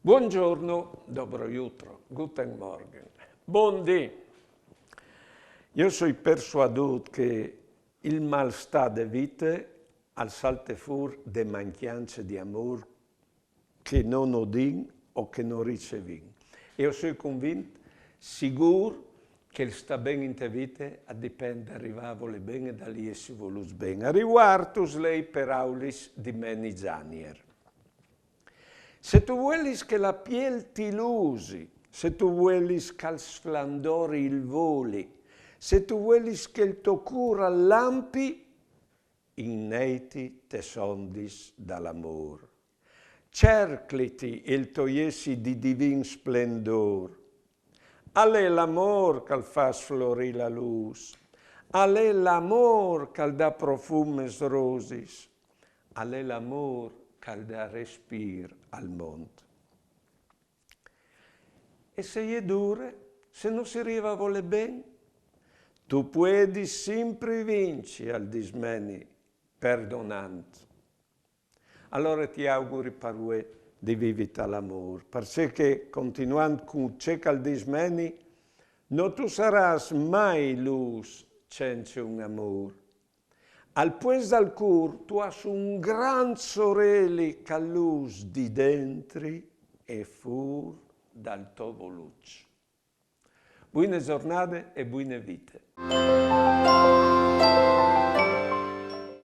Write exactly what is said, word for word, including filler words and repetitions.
Buongiorno, dobro jutro, guten Morgen. Bundì. Jo soi persuadût che il malstâ de vite al salte fûr de mancjance di amôr che no, no din o che no ricevìn. E jo soi convint, sigûr, che il stâ ben inte vite al dipent dal rivâ a volê ben e dal jessi volûts ben. A rivuart us lei peraulis di Meni Zanier. Se tu vuelis che la piel ti lusi, se tu vuelis che al sflandori il voli, se tu vuelis che il to cûr al lampi, inneiti tes ondis dal amôr. Cercliti il to jessi di divin splendôr. Al è l'amôr che al fâs florî la lûs, al è l'amôr che al dà profum tes rosis, al è l'amôr che al dà respîr al mont. E se e je dure, se no si rive a volê ben, tu puedis simpri vinci, al dîs Meni, perdonant. Alore ti auguri par vuê di vivi tal amôr, parcè che, continuant cun ce che al dîs Meni, no tu sarâs mai lûs cence un amôr. Al puest dal cûr tu âs un grant soreli che al lûs di dentri e fûr dal to voluç. Buine zornade e buine vite.